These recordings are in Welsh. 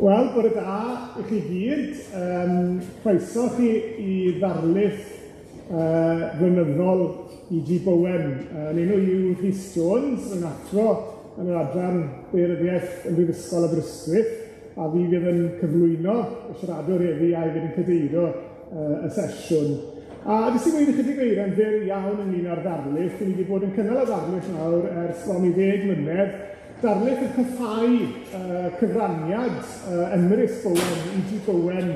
Wel, bore da i chi gyd. Croeso chi i ddarlith flynyddol E.G. Bowen. 'Yn enw i yw Rhys Jones, yn athro yn yr adran Daearyddiaeth ym Mhrifysgol Aberystwyth, a fi fydd yn cyflwyno y siaradwr heddi a hefyd yn cadeirio y sesiwn. A jyst i weud ychydig o eiriau'n fyr iawn ynglyn â'r ddarlith, 'dyn ni wedi bod yn cynnal y ddarlith nawr ers bron i 10 mlynedd. Darlith yn coffáu cyfraniad Emrys Bowen, E.G. Bowen,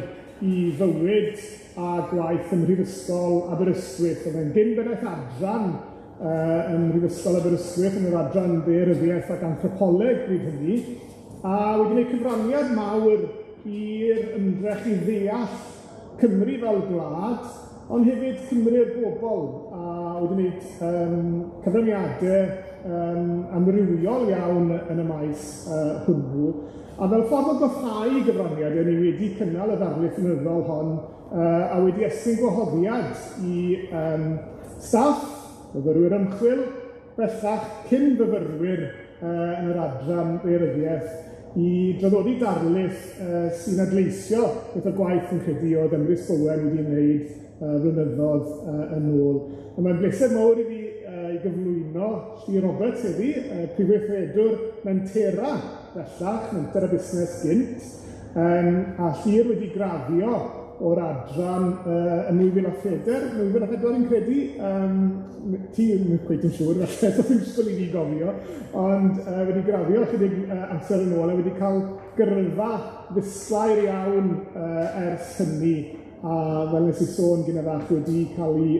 i fywyd a gwaith ym Mhrifysgol Aberystwyth. O'dd e'n gyn-bennaeth adran ym Mhrifysgol Aberystwyth yn yr adran Daearyddiaeth ac Anthropoleg bryd hynny, a wedi gwneud cyfraniad mawr i'r ymdrech i ddeall Cymru fel gwlad, ond hefyd Cymru'r bobl, a wedi gwneud cyfraniade amrywiol iawn yn y maes hwnnw. A fel ffordd o goffáu gyfraniad, ni wedi cynnal y ddarlith flynyddol hon a wedi estyn gwahoddiad i staff, myfyrwyr ymchwil, bellach cyn fyfyrwyr yn yr adran Daearyddiaeth i draddodi darlith sy'n adleisio beth o'r gwaith yn credu oedd Emrys Bowen wedi wneud flynyddoedd yn ôl. A mae'n bleser mawr i fi i gyflwyno Llyr Roberts heddi, prif weithredwr Mentera bellach, Menter a Busnes gynt, a Llyr wedi graddio o'r adran yn 2004, 2004 fi'n credu, ti ddim cweit yn siŵr falle, so ddim disgwyl i fi gofio, ond wedi graddio chydig amser yn ôl a wedi cael gyrfa ddisglair iawn ers hynny, a fel nes i sôn gyda fach wedi cael ei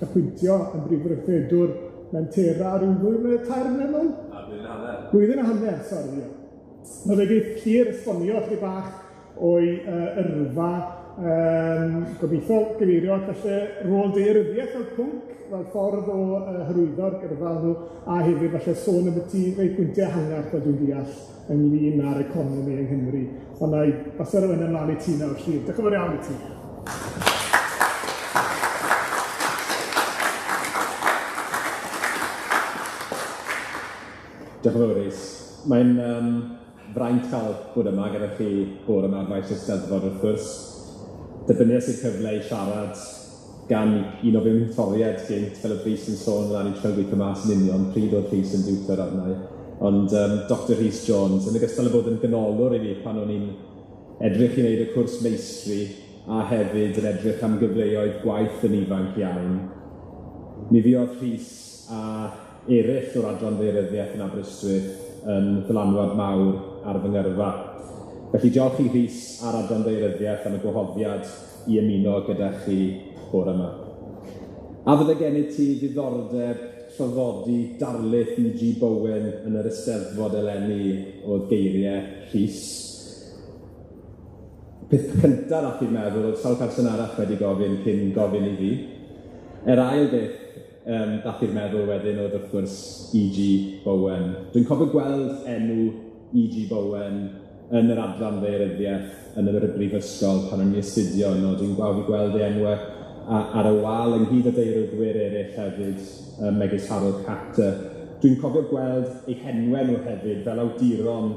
apwyntio yn brif weithredwr Mentera ryw 2 mlynedd, 3 mlynedd nôl? Na, blwyddyn a hanner. Blwyddyn a hanner, sori, ie. Ma' fe geith Llyr esbonio chydig bach o'i yrfa, gobeithio gyfeirio at falle rôl daearyddiaeth fel pwnc, fel ffordd o hyrwyddo'r gyrfa nhw, a hefyd falle sôn ambyti rei pwyntiau ehangach fel dwi'n deall ynglyn â'r economi yng Nghymru. Ond wna i basio'r awenau ymlaen i ti nawr, Llyr. Diolch yn fawr iawn i ti. Diolch yn fawr, Rhys. Mae'n fraint cael bod yma gyda chi bore yma ar faes Eisteddfod wrth gwrs. Derbyniais i'r cyfle i siarad gan un o fy mentoriaid gynt, fel oedd Rhys yn sôn, fel ni'n trio gweithio mas yn union pryd oedd Rhys yn diwtor arna i. Ond Dr Rhys Jones, yn ogystal â bod yn ganolwr i fi pan o'n i'n edrych i wneud y cwrs meistri a hefyd yn edrych am gyfleoedd gwaith yn ifanc iawn. Mi fuodd Rhys a eraill o'r adran ddaearyddiaeth yn Aberystwyth yn ddylanwad mawr ar fy ngyrfa. Felly diolch i Rhys a'r adran ddaearyddiaeth am y gwahoddiad i ymuno gyda chi bore yma. A fydde gennyt ti ddiddordeb traddodi darlith E.G. Bowen yn yr Eisteddfod eleni oedd geiriau Rhys? Peth cynta nath i'n meddwl oedd sawl person arall wedi gofyn cyn gofyn i fi. Yr ail beth dath i'r meddwl wedyn oedd wrth gwrs E.G. Bowen. Dwi'n cofio gweld enw E.G. Bowen yn yr adran ddaearyddiaeth yn yr brifysgol pan o'n i astudio yno. Dwi'n gweld gweld ei enwau ar y wal ynghyd â daearyddwyr eraill hefyd, megis Harold Cater. Dwi'n cofio gweld eu henwau nhw hefyd fel awduron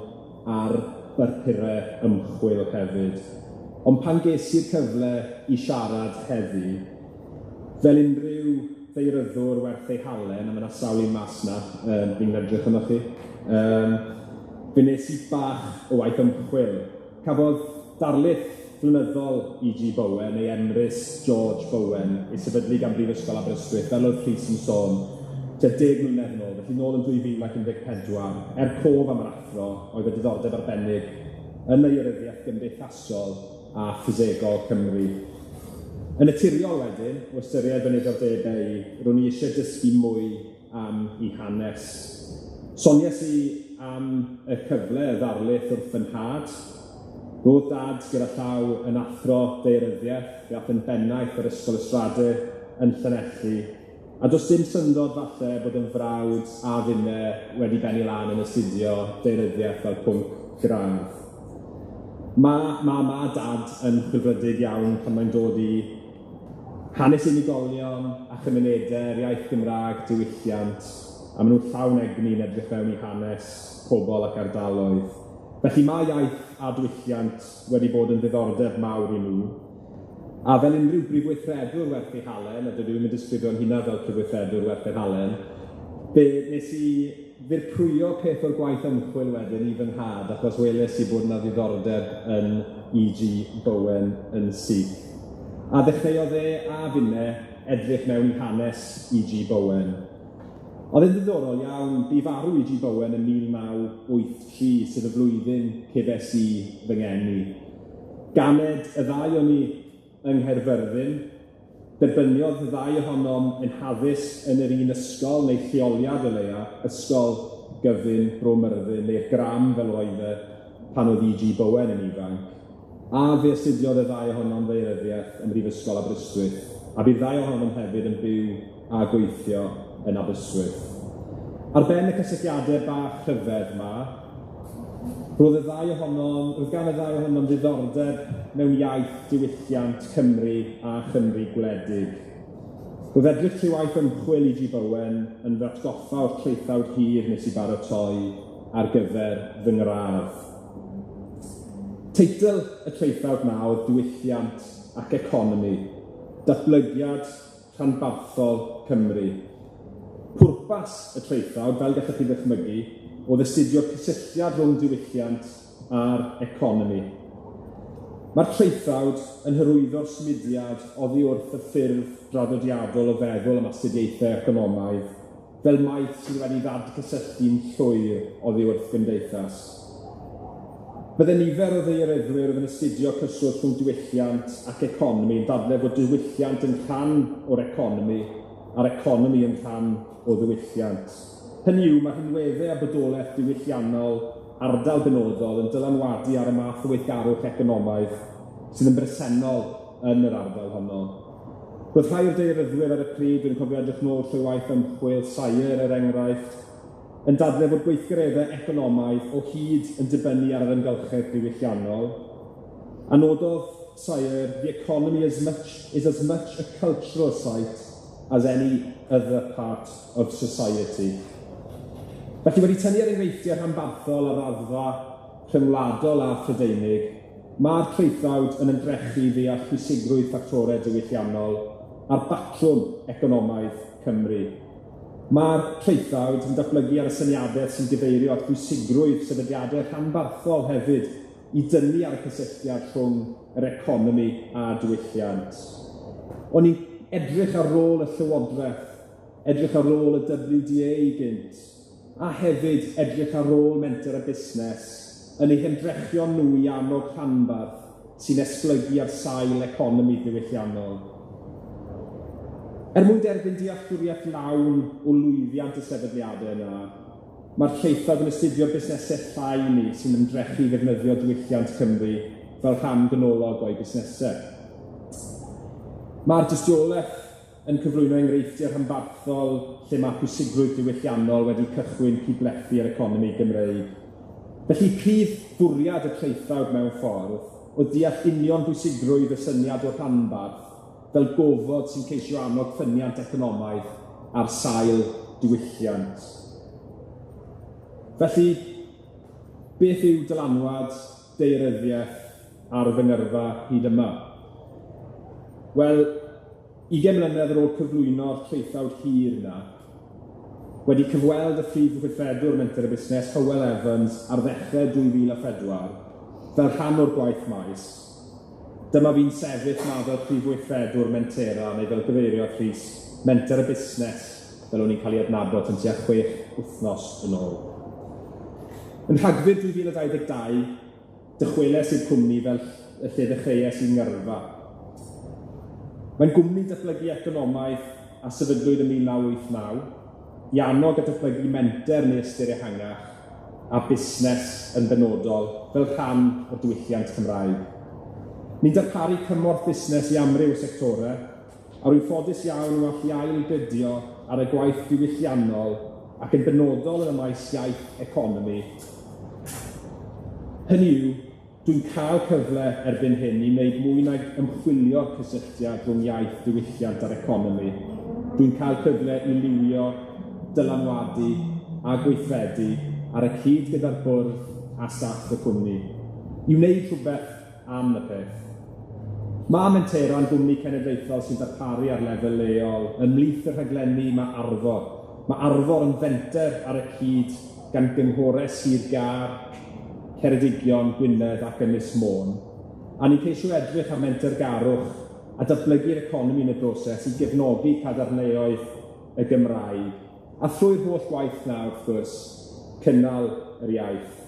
ar bapurau ymchwil hefyd. Ond pan ges i'r cyfle i siarad heddi, fel unrhyw ddaearyddwr werth ei halen, a ma' 'na sawl un mas 'na, fi'n edrych arnoch chi, fe wnes i bach o waith ymchwil. Cafodd darlith flynyddol E.G. Bowen, neu Emrys George Bowen, ei sefydlu gan Brifysgol Aberystwyth, fel oedd Rhys yn sôn, tua 10 mlynedd yn ôl, felly nôl yn 2014, er cof am yr athro, oedd y diddordeb arbennig yn daearyddiaeth gymdeithasol a ffisegol Cymru. Yn naturiol wedyn, o ystyried fy niddordebau i, ro'n i eisiau dysgu mwy am ei hanes. Soniais i am y cyfle, y ddarlith wrth fy nhad. Roedd dad gyda llaw yn athro daearyddiaeth, fe ath yn bennaeth yr Ysgol Ystrade yn Llanelli, a does dim syndod falle bod yn frawd a finne wedi bennu lan yn astudio daearyddiaeth fel pwnc gradd. Ma' dad yn chwilfrydig iawn pan mae'n dod i hanes unigolion a chymunedau, iaith Gymraeg, diwylliant, a maen nhw'n llawn egni yn edrych fewn i hanes pobl ac ardaloedd. Felly mae iaith a diwylliant wedi bod yn ddiddordeb mawr i nhw, a fel unrhyw brif weithredwr werth ei halen, a dydw i'm yn disgrifio'n hunan fel prif weithredwr werth ei halen, fe nes i ddirprwyo peth o'r gwaith ymchwil wedyn i fy nhad, achos weles i bod 'na ddiddordeb yn E.G. Bowen yn syth. A ddechreuodd e a finne edrych mewn i hanes E.G. Bowen. Oedd e'n ddiddorol iawn, bu farw E.G. Bowen yn 1983, sef y flwyddyn cefais i fy ngeni. Ganed y ddau o'n ni yng Nghaerfyrddin, derbyniodd y ddau ohonom ein haddysg yn yr un ysgol neu lleoliad o leia, Ysgol Gyfun Bro Myrddin, neu'r Gram fel oedd e pan oedd E.G. Bowen yn ifanc. A fe astudiodd y ddau ohonom ddaearyddiaeth ym Mhrifysgol Aberystwyth, a bu'r ddau ohonom hefyd yn byw a gweithio yn Aberystwyth. Ar ben y cysylltiadau bach rhyfedd 'ma, roedd gan y ddau ohonom ddiddordeb mewn iaith, diwylliant Cymru a Chymru gwledig. Roedd edrych trwy waith ymchwil E.G. Bowen yn fy atgoffa o'r traethawd hir nes i baratoi ar gyfer fy ngradd. Teitl y traethawd 'na oedd Diwylliant ac Economi, Datblygiad Rhanbarthol Cymru. Pwrpas y traethawd, fel gallwch chi ddychmygu, oedd astudio'r cysylltiad rhwng diwylliant a'r economi. Mae'r traethawd yn hyrwyddo'r symudiad oddi wrth y ffyrdd draddodiadol o feddwl am astudiaethau economaidd, fel maeth sydd wedi ddadgysylltu'n llwyr oddi wrth gymdeithas. Bydde nifer o ddaearyddwyr oedd yn astudio cyswllt rhwng diwylliant ac economi yn dadlau fod diwylliant yn rhan o'r economi a'r economi yn rhan o ddiwylliant. Hynny yw, mae rhinweddau a bodolaeth diwylliannol ardal benodol yn dylanwadu ar y math o weithgarwch economaidd sydd yn bresennol yn yr ardal honno. Roedd rhai o'r daearyddwyr ar y pryd, dwi'n cofio edrych nôl trwy waith ymchwil Sayer er enghraifft, yn dadlau fod gweithgareddau economaidd o hyd yn dibynnu ar yr amgylchedd diwylliannol. A nododd Sayer, the economy is as much a cultural site as any other part of society. Felly wedi tynnu ar enghreifftiau rhanbarthol ar raddfa rhyngwladol a Phrydeinig, mae'r traethawd yn ymdrechu i ddeall pwysigrwydd ffactorau diwylliannol a'r batrwm economaidd Cymru. Mae'r traethawd yn datblygu ar y syniadaeth sy'n gyfeirio at bwysigrwydd sefydliadau rhanbarthol hefyd i dynnu ar y cysylltiad rhwng yr economi a diwylliant. O'n i'n edrych ar rôl y Llywodraeth, edrych ar rôl y WDA gynt, a hefyd edrych ar rôl menter a busnes yn eu hymdrechion nhw i annog rhanbarth sy'n esblygu ar sail economi diwylliannol. Er mwyn derbyn dealltwriaeth lawn o lwyddiant y sefydliadau yna, mae'r traethawd yn astudio'r busnesau llai ni sy'n ymdrechu i ddefnyddio diwylliant Cymru fel rhan ganolog o'i busnesau. Mae'r dystiolaeth yn cyflwyno enghreifftiau rhanbarthol lle mae pwysigrwydd diwylliannol wedi cychwyn cydblethu yr economi Gymreig. Felly prif fwriad y traethawd mewn ffordd oedd deall union bwysigrwydd y syniad o'r rhanbarth fel gofod sy'n ceisio annog ffyniant economaidd ar sail diwylliant. Felly, beth yw dylanwad daearyddiaeth ar fy ngyrfa hyd yma? Wel, 20 mlynedd ar ôl cyflwyno'r traethawd hir yna, wedi cyfweld y prif weithredwr Menter y Busnes, Hywel Evans, ar ddechrau 2004, fel rhan o'r gwaith maes, dyma fi'n sefyll 'ma fel prif weithredwr Mentera, neu fel gyfeiriodd Rhys, Menter y Busnes, fel o'n i'n cael ei adnabod yn tua 6 wythnos yn ôl. Yn Rhagfyr 2022, dychwelais i'r cwmni fel y lle ddechreuais i'n ngyrfa. Mae'n gwmni datblygu economaidd a sefydlwyd yn 1989, i annog a datblygu menter neu ystyr ehangach a busnes yn benodol fel rhan o'r diwylliant Cymraeg. Ni'n darparu cymorth busnes i amryw o sectorau, a rwy'n ffodus iawn o allu ailgydio ar y gwaith diwylliannol ac yn benodol yn y maes iaith economi. Hynny yw, dwi'n cael cyfle erbyn hyn i wneud mwy nag ymchwilio'r cysylltiad rhwng iaith, diwylliant a'r economi. Dwi'n cael cyfle i liwio, dylanwadu a gweithredu ar y cyd gyda'r bwrdd a staff y cwmni, i wneud rhywbeth am y peth. Ma' Mentera yn gwmni cenedlaethol sy'n darparu ar lefel leol, ymhlith y rhaglenni ma' Arfor. Ma' Arfor yn fenter ar y cyd gan gynghore Sir Gâr, Ceredigion, Gwynedd ac Ynys Môn, a ni'n ceisio edrych ar mentergarwch a datblygu'r economi yn y broses i gefnogi cadarnleoedd y Gymraeg, a thrwy'r holl gwaith 'na, wrth gwrs, cynnal yr iaith.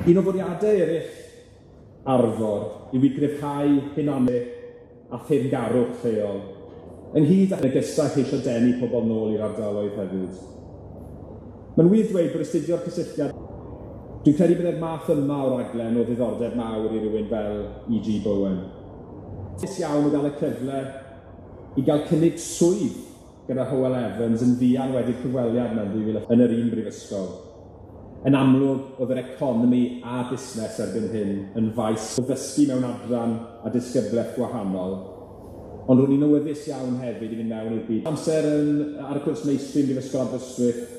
Un o fwriadau eraill Arfor yw i gryfhau hunaniaeth a theyrngarwch lleol, ynghyd â ogystal ceisio denu pobl nôl i'r ardaloedd hefyd. Mae'n wir dweud bod astudio'r cysylltiad. Dwi'n credu byddai'r math yma o raglen o ddiddordeb mawr i rywun fel E.G. Bowen. Ffodus iawn o gael y cyfle i gael cynnig swydd gyda Hywel Evans yn fuan wedi'r cyfweliad mewn 2000 yn yr un brifysgol. Yn amlwg, oedd yr economi a busnes erbyn hyn yn faes o ddysgu mewn adran a disgyblaeth gwahanol, ond ro'n i'n awyddus iawn hefyd i fynd mewn i'r byd. Amser yn, ar y cwrs meistri yn Brifysgol Aberystwyth,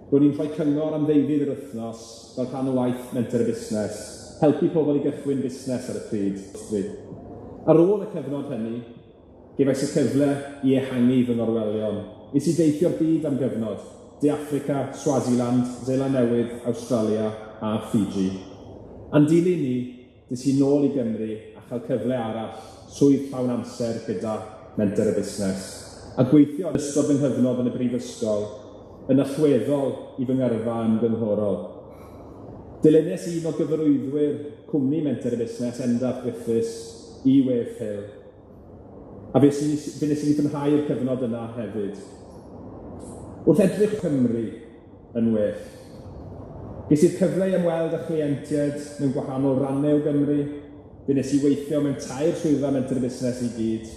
ro'n i'n rhoi cyngor am ddeuddydd yr wythnos fel rhan o waith menter y busnes, helpu pobl i gychwyn busnes ar y pryd. Ar ôl y cyfnod hynny, gefais y cyfle i ehangu fy ngorwelion. Nes i deithio'r byd am gyfnod, De Affrica, Swaziland, Seland Newydd, Awstralia a Fiji. A'n dilyn ni, des i nôl i Gymru a chael cyfle arall, swydd llawn amser gyda Menter y Busnes, a gweithio yn ystod fy nghyfnod yn y brifysgol yn allweddol i fy ngyrfa ymgynghorol. Dilynais un o gyfarwyddwyr cwmni Menter y Busnes, Endaf Griffiths, i Wave Hill, a fe nes i fwynhau'r cyfnod yna hefyd. Wrth edrych Cymru yn well, ges i'r cyfle i ymweld â chleientiaid mewn gwahanol rannau o Gymru, fe nes i weithio mewn 3 swyddfa Menter y Busnes i gyd,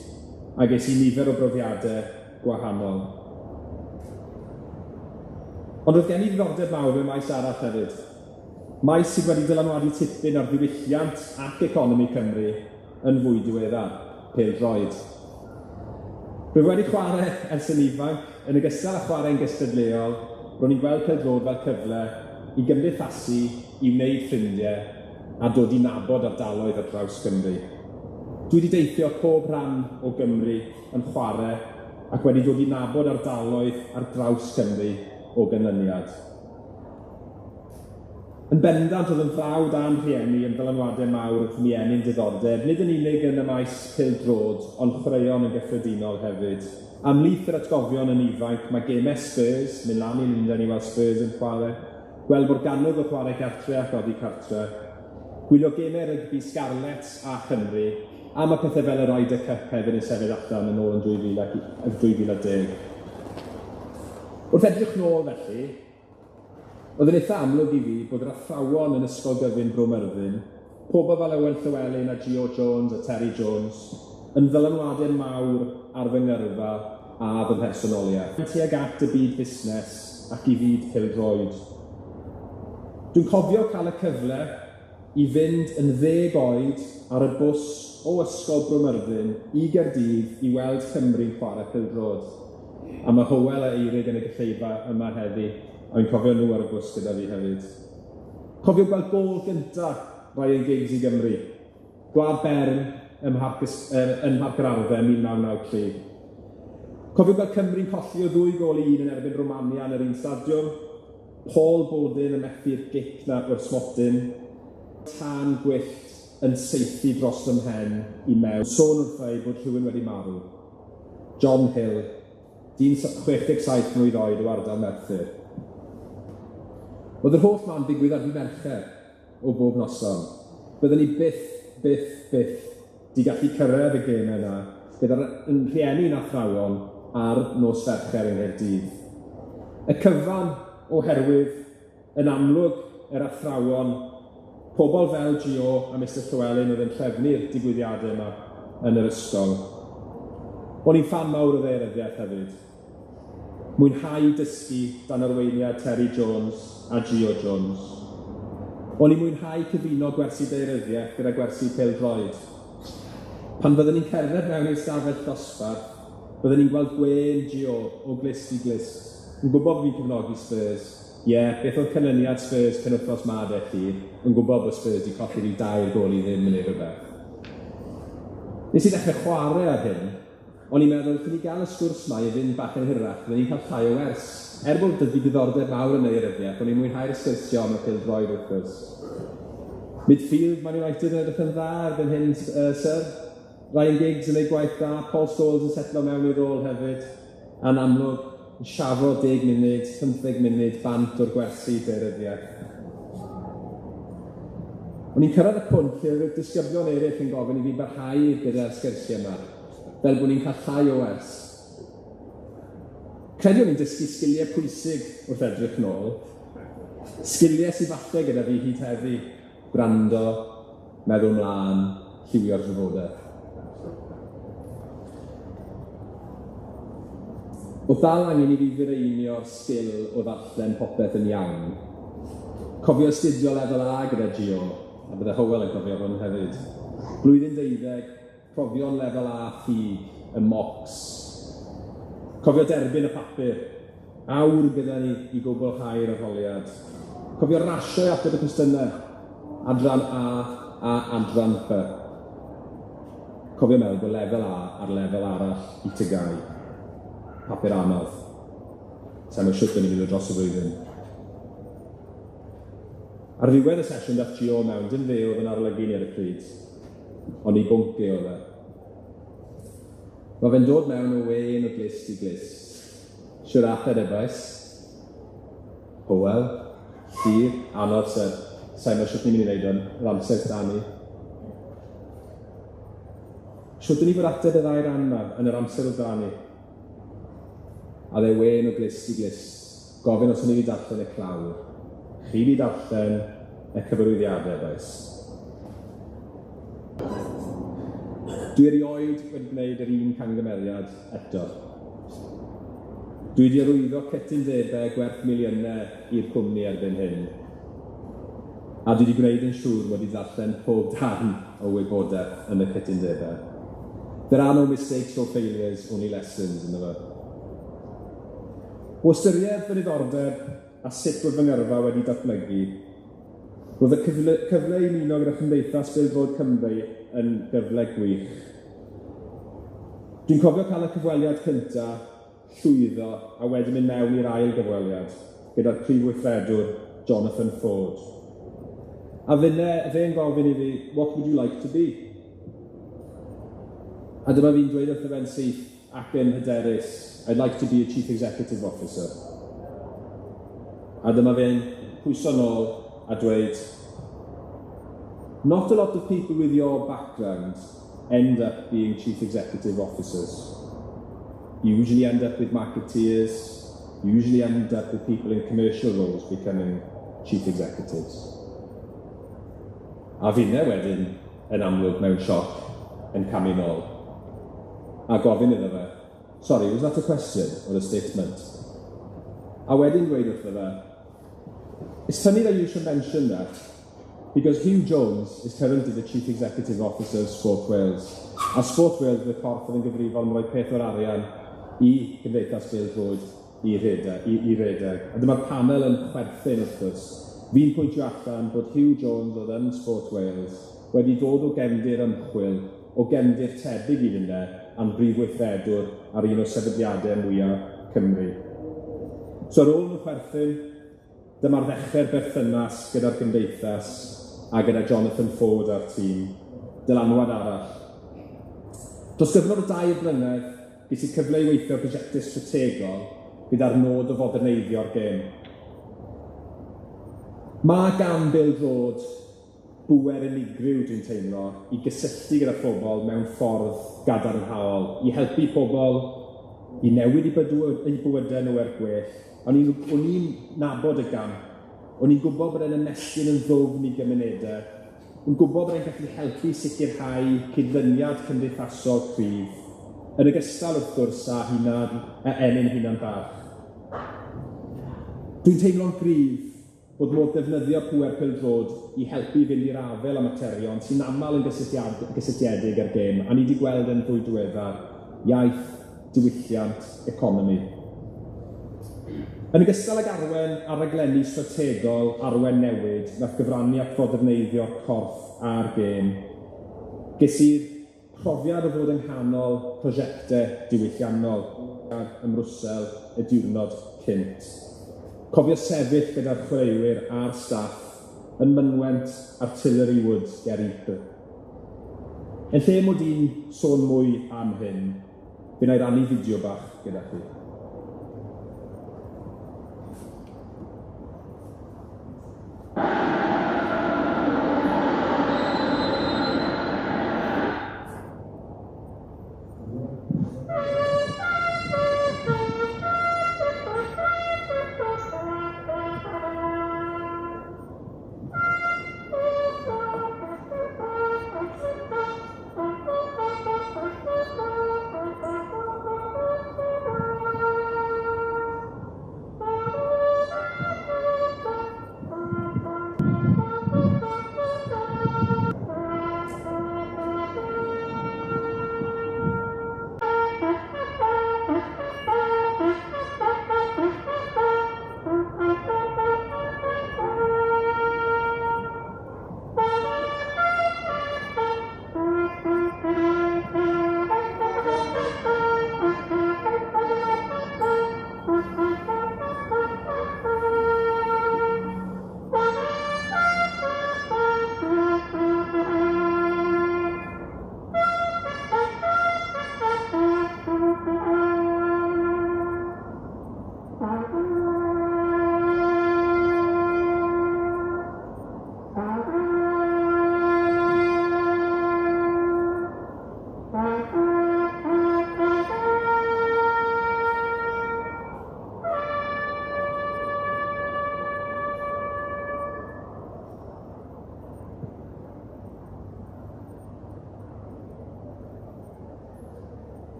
a ges i nifer o brofiadau gwahanol. Ond roedd gen i ddiddordeb mawr mewn maes arall hefyd. Maes sydd wedi dylanwadu tipyn ar ddiwylliant ac economi Cymru yn fwy diweddar, pêl-droed. Rwyf wedi chwarae ers yn ifanc, yn ogystal â chwarae'n gystadleuol, ro'n i'n gweld pêl-droed fel cyfle i gymdeithasu, i wneud ffrindiau, a dod i nabod ardaloedd ar draws Gymru. Dwi wedi deithio pob rhan o Gymru yn chwarae ac wedi dod i nabod ardaloedd ar draws Cymru o ganlyniad. Yn bendant oedd yn frawd a'n rhieni yn ddylanwadau mawr wrth mi ennyn diddordeb, nid yn unig yn y maes pêl-droed, ond chwaraeon yn gyffredinol hefyd. Ymhlith yr atgofion yn ifanc, mae gemau Spurs, mynd lan i Lundain i weld Spurs yn chwarae, gweld Morgannwg o chwarae gartre ac oddi cartre, gwylio gemau rygbi Scarlets a Chymru, a mae pethau fel y Ryder Cup hefyd yn sefyll allan yn ôl yn 2010. Wrth edrych nôl felly, oedd yn eitha amlwg i fi bod yr athrawon yn Ysgol Gyfun Bro Myrddin, pobl fel Owen Llywelyn a Gio Jones a Terry Jones, yn ddylanwadau mawr ar fy ngyrfa a fy mhersonoliaeth. Tuag at y byd busnes ac i fyd pêl-droed. Dwi'n cofio cael y cyfle i fynd yn 10 oed ar y bws o Ysgol Bro Myrddin i Gaerdydd i weld Cymru'n chwarae pêl-droed. A mae Hywel a Eirig yn y gynulleidfa yma heddi, a fi'n cofio nhw ar y bws gyda fi hefyd. Cofio gweld gôl gynta Ryan Giggs i Gymru. Gwlad Bern ym Mharc yr Arfe 1993. Cofio gweld Cymru'n colli o 2 gôl i 1 yn erbyn Romania yn yr un stadiwm. Paul Bodin yn methu'r gic na o'r smotyn. Tân gwyllt yn saethu dros fy mhen i mewn. Sôn wrtha i bod rhywun wedi marw. John Hill, dyn 67 mlwydd oed o ardal Merthyr. Oedd yr holl ma'n digwydd ar ddydd Mercher o bob noson. Byddwn ni byth, byth, byth di gallu cyrraedd y gemau yna gyda'r rhieni'n athrawon ar nos Fercher yng Nghaerdydd. Y cyfan oherwydd, yn amlwg, yr athrawon, pobl fel Gio a Mr Llywelyn oedd yn trefnu'r digwyddiadau yma yn yr ysgol. O'n i'n ffan mawr o ddaearyddiaeth hefyd. Mwynhau dysgu dan arweiniad Terry Jones a Gio Jones. O'n i'n mwynhau cyfuno gwersi daearyddiaeth gyda gwersi pêl-droed. Pan fyddwn ni'n cerdded mewn i'r stafell ddosbarth, byddwn ni'n gweld gwên Gio o glust i glust, yn gwybod bod fi'n cefnogi Spurs, Ie, yeah, beth oedd canlyniad Spurs penwythnos 'ma de Llyr, yn gwybod bod Spurs 'di colli ryw 2-0 neu rhywbeth. Nes i ddechrau chwarae ar hyn, o'n i'n meddwl, allen ni gael y sgwrs 'ma i fynd bach yn hirach, fydden ni'n cael llai o wers. Er bod 'da fi diddordeb mawr yn daearyddiaeth, o'n i'n mwynhau'r sgwrsio am y pêl-droed wrth gwrs. Midfield Man United yn edrych yn dda erbyn hyn, sir. Ryan Giggs yn neud gwaith da, Paul Scholes yn setlo mewn i'r rôl hefyd, a'n amlwg, yn siafo 10 munud, 15 munud bant o'r gwersi daearyddiaeth. O'n i'n cyrraedd y pwynt lle oedd y disgyblion eraill yn gofyn i fi barhau gyda'r sgyrsiau yma, fel bod ni'n cael llai o wers. Credu o'n i'n dysgu sgiliau pwysig wrth edrych nôl, sgiliau sydd falle gyda fi hyd heddi, gwrando, meddwl mlaen, lliwio'r drafodaeth. O'dd dal angen i fi fireinio'r sgil o ddarllen popeth yn iawn. Cofio astudio lefel A gyda Gio, a bydde Hywel yn cofio hwn hefyd. Blwyddyn 12, profion lefel A ffug, y mocks. Cofio derbyn y papur, awr gyda ni i gwblhau'r arholiad. Cofio rasio i ateb y cwestiynau, adran A a adran B. Cofio meddwl bod lefel A ar lefel arall i TGAU. Papur anodd. Sa i'n gwbod shwt o'n i'n mynd dros y flwyddyn. Ar ddiwedd y sesiwn dath Gio mewn, dim fe oedd yn arolygu ni ar y pryd, ond ei bwnc e oedd e. Ma' fe'n dod mewn o wên o glust i glust. Shwd ath e de bois? Hywel, Llyr, anodd sir. Sa i'n gwbod shwt ni'n mynd i wneud hwn, yr amser s'da ni. Shwt 'dyn ni fod ateb y ddau ran 'ma yn yr amser o'dd 'da ni? A o'dd e wên o glust i glust, gofyn os o'n i 'di darllen y clawr. Chi 'di darllen y cyfarwyddiade, bois? Dwi erioed wedi gwneud yr un camgymeriad eto. Dwi 'di arwyddo cytundebau gwerth miliynau i'r cwmni erbyn hyn, a dwi 'di gwneud yn siŵr mod i ddarllen pob darn o wybodaeth yn y cytundebau. There are no mistakes or failures, only lessons, ynddo fe. O ystyried fy niddordeb a sut bod fy ngyrfa wedi datblygu, roedd y cyfle i ymuno gyda Chymdeithas Bêl-droed Cymru yn gyfle gwych. Dwi'n cofio cael y cyfweliad cynta, llwyddo, a wedyn mynd mewn i'r ail gyfweliad gyda'r prif weithredwr Jonathan Ford. A finne, fe'n gofyn i fi, "What would you like to be?" A dyma fi'n dweud wrtho fe'n syth ac yn hyderus, "I'd like to be a Chief Executive Officer." A dyma fe'n pwyso nôl a dweud, "Not a lot of people with your background end up being Chief Executive Officers. You usually end up with marketeers, you usually end up with people in commercial roles becoming Chief Executives." A finne wedyn yn amlwg mewn sioc yn camu nôl. A gofyn iddo fe, "Sorry, was that a question or a statement?" A wedyn dweud wrtho fe, "It's funny that you should mention that, because Huw Jones is currently the Chief Executive Officer of Sport Wales. A Sport Wales fydd y corff oedd yn gyfrifol am roi peth o'r arian i Gymdeithas Bêl-droed i redeg. A dyma'r panel yn chwerthin wrth gwrs. Fi'n pwyntio allan bod Huw Jones oedd yn Sport Wales wedi dod o gefndir ymchwil, o gefndir tebyg i finne, am brif weithredwr ar un o sefydliadau mwyaf Cymru. So ar ôl nhw chwerthin, dyma'r ddechrau'r berthynas gyda'r gymdeithas a gyda Jonathan Ford a'r tîm, dylanwad arall. Dros gyfnod o 2 blynedd, ges i cyfle i weithio ar prosiectau strategol gyda'r nod o foderneiddio'r gêm. Mae gan bêl-droed bŵer unigryw, dwi'n teimlo, i gysylltu gyda phobl mewn ffordd gadarnhaol, i helpu pobl i newid eu bywydau nhw er gwell. O'n i'n nabod y gamp, o'n i'n gwybod bod e'n ymestyn yn ddwfn i gymunedau, yn gwybod bod e'n gallu helpu sicrhau cydlyniad cymdeithasol cryf, yn ogystal wrth gwrs â hunan, a ennyn hunan barch. Dwi'n teimlo'n gryf bod modd defnyddio pŵer pêl-droed i helpu fynd i'r afael â materion sy'n aml yn gysylltiedig â'r gêm, a ni wedi gweld yn fwy diweddar, iaith, diwylliant, economi. Yn ogystal ag arwen ar raglenni strategol, arwen newid, nath gyfrannu at foderneiddio'r corff a'r gêm, ges i'r profiad o fod yng nghanol prosiecte diwylliannol ym Mrwsel y diwrnod cynt. Cofio sefyll gyda'r chwaraewyr a'r staff yn mynwent Artillery Wood ger Ypres. Yn lle mod i'n sôn mwy am hyn, fe wna i rannu fideo bach gyda chi.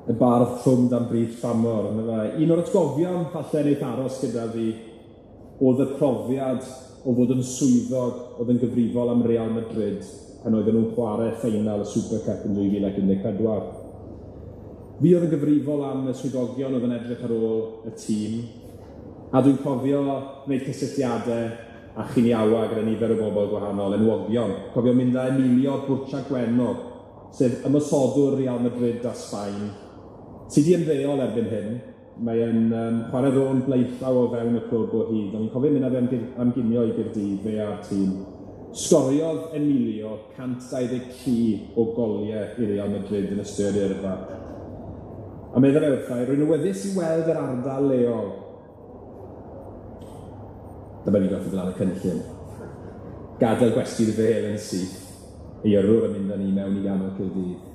Y bardd trwm dan bryd tramor, on'd yfe? Un o'r atgofion falle wneith aros gyda fi o'dd y profiad o fod yn swyddog o'dd yn gyfrifol am Real Madrid pan oedden nhw'n chwarae ffeinal y Super Cup yn 2014. Fi oedd yn gyfrifol am y swyddogion oedd yn edrych ar ôl y tîm, a dwi'n cofio gwneud cysylltiadau a chiniawa gyda nifer o bobl gwahanol, enwogion. Cofio mynd â Emilio Burcha-Gweno, sef ymosodwr Real Madrid a Sbaen, sy 'di ymddeol erbyn hyn. Mae e'n chwarae rôl blaenllaw o fewn y clwb o hyd, ond fi'n cofio mynd â fe am ginio i Gaerdydd, fe a'r tîm. Sgoriodd Emilio 123 o goliau i Real Madrid yn ystod ei yrfa. A meddai fe wrtha i, rwy'n awyddus i weld yr ardal leol. Dyma ni'n gorfod lan y cynllun. Gadael gwesty'r Vale yn syth, ei yrrwr yn mynd â ni mewn i ganol Caerdydd.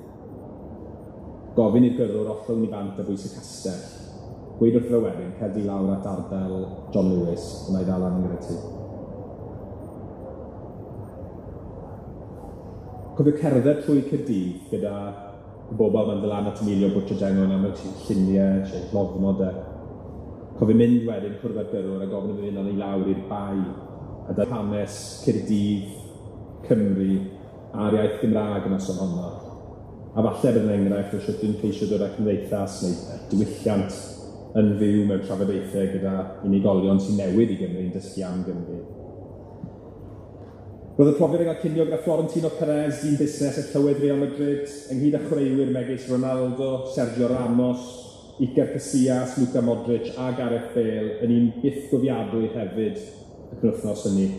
Gofyn i'r gyrrwr ollwng ni bant ar bwys y castell. Gweud wrtho fe wedyn, cer di lawr at ardal John Lewis, wna i ddal lan gyda ti. Cofio cerdded trwy Caerdydd gyda y bobl ma'n dod lan at Emilio Butragueño am y lluniau, eisiau llofnod e. Cofio mynd wedyn, cwrdd â'r gyrrwr a gofyn iddo fe fynd â ni lawr i'r bae a da hanes Caerdydd, Cymru a'r iaith Gymraeg y noson honno. A falle bydd yn enghraifft o shwt dwi'n ceisio dod â cymdeithas neu diwylliant yn fyw mewn trafodaethau gyda unigolion sy'n newydd i Gymru yn dysgu am Gymru. Roedd y profiad o gael cinio gyda Florentino Perez, dyn busnes y llywydd Real Madrid, ynghyd â chwaraewyr megis Ronaldo, Sergio Ramos, Iker Casillas, Luka Modric a Gareth Bale yn un bythgofiadwy hefyd y penwythnos hynny.